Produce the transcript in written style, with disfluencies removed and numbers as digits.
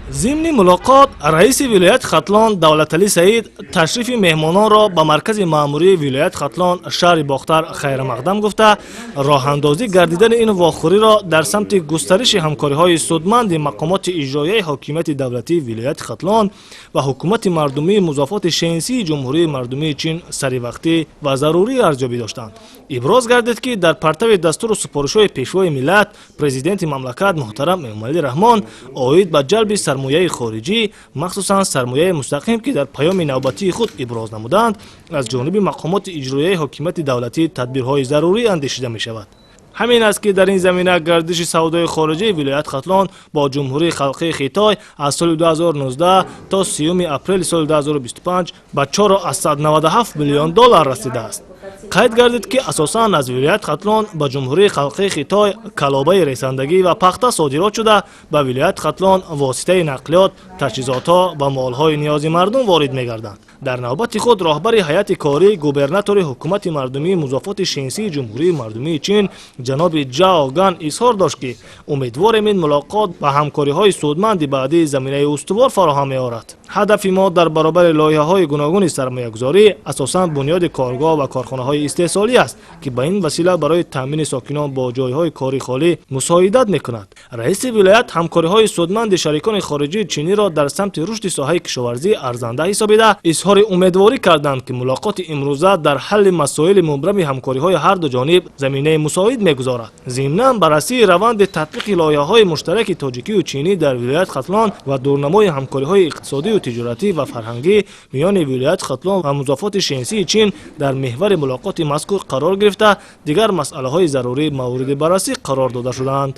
Зимни мулоқот раиси вилояти Хатлон Давлаталӣ Саид ташрифи меҳмононро ба маркази маъмурии вилояти Хатлон, шаҳри Бохтар хайрмақдам гуфта, роҳандозӣ гардидани ин вохӯриро дар самти густариши ҳамкориҳои судманди мақомоти иҷроияи ҳокимияти давлатии вилояти Хатлон ва ҳукумати мардумии музофоти Шенсии Ҷумҳурии Мардумии Чин саривақтӣ ва зарурӣ арзёбӣ доштанд. Иброз гардид, ки дар партави дастуру супоришҳои Пешвои миллат, Президенти мамлакат муҳтарам Эмомалӣ Раҳмон оид ба ҷалби сармояи хориҷӣ, махсусан сармояи мустақим, ки дар паёми навбатии худ иброз намуданд, аз ҷониби мақомоти иҷроияи ҳокимияти давлатӣ тадбирҳои зарурӣ андешида мешавад. Ҳамин аст, ки дар ин замина гардиши савдои хориҷии вилояти Хатлон бо Ҷумҳурии Халқии Хитой аз соли 2019 то 30 апрели соли 2025 ба 4,97 миллион доллар расидааст. Қайд гардид, ки асосан аз вилояти Хатлон ба Ҷумҳурии Халқии Хитой калобаи ресандагӣ ва пахта содирот шуда, ба вилояти Хатлон воситаи нақлиёт, таҷҳизотҳо ва молҳои ниёзи мардум ворид мегарданд. Дар навбати худ роҳбари ҳайати корӣ, губернатори ҳукумати мардумии музофоти Шенсии Ҷумҳурии Мардумии Чин ҷаноби Ҷао Ган изҳор дошт, ки умедворем, ин мулоқот ба ҳамкориҳои судманди баъдӣ заминаи устувор фароҳам меорад. Ҳадафи мо дар баробари лоиҳаҳои гуногуни сармоягузорӣ асосан бунёди коргоҳ ва корхонаҳои истеҳсолӣ аст, ки ба ин васила барои таъмини сокинон бо ҷойҳои кори холӣ мусоидат мекунад. Раиси вилоят ҳамкориҳои судманди шарикони хориҷии чиниро дар самти рушди соҳаи кишоварзӣ арзанда ҳисобида, изҳори умедворӣ карданд, ки мулоқоти имрӯза дар ҳалли масоили мубрами ҳамкориҳои ҳарду ҷониб заминаи мусоид мегузорад. Зимнан баррасии раванди татбиқи лоиҳаҳои муштараки тоҷикию чинӣ дар вилояти Хатлон ва дурнамои ҳамкориҳои иқтисодию тиҷоратӣ ва фарҳангӣ миёни вилояти Хатлон ва музофоти Шенсии Чин дар меҳвари мулоқоти мазкур қарор гирифта, дигар масъалаҳои зарурӣ мавриди баррасӣ қарор дода шуданд.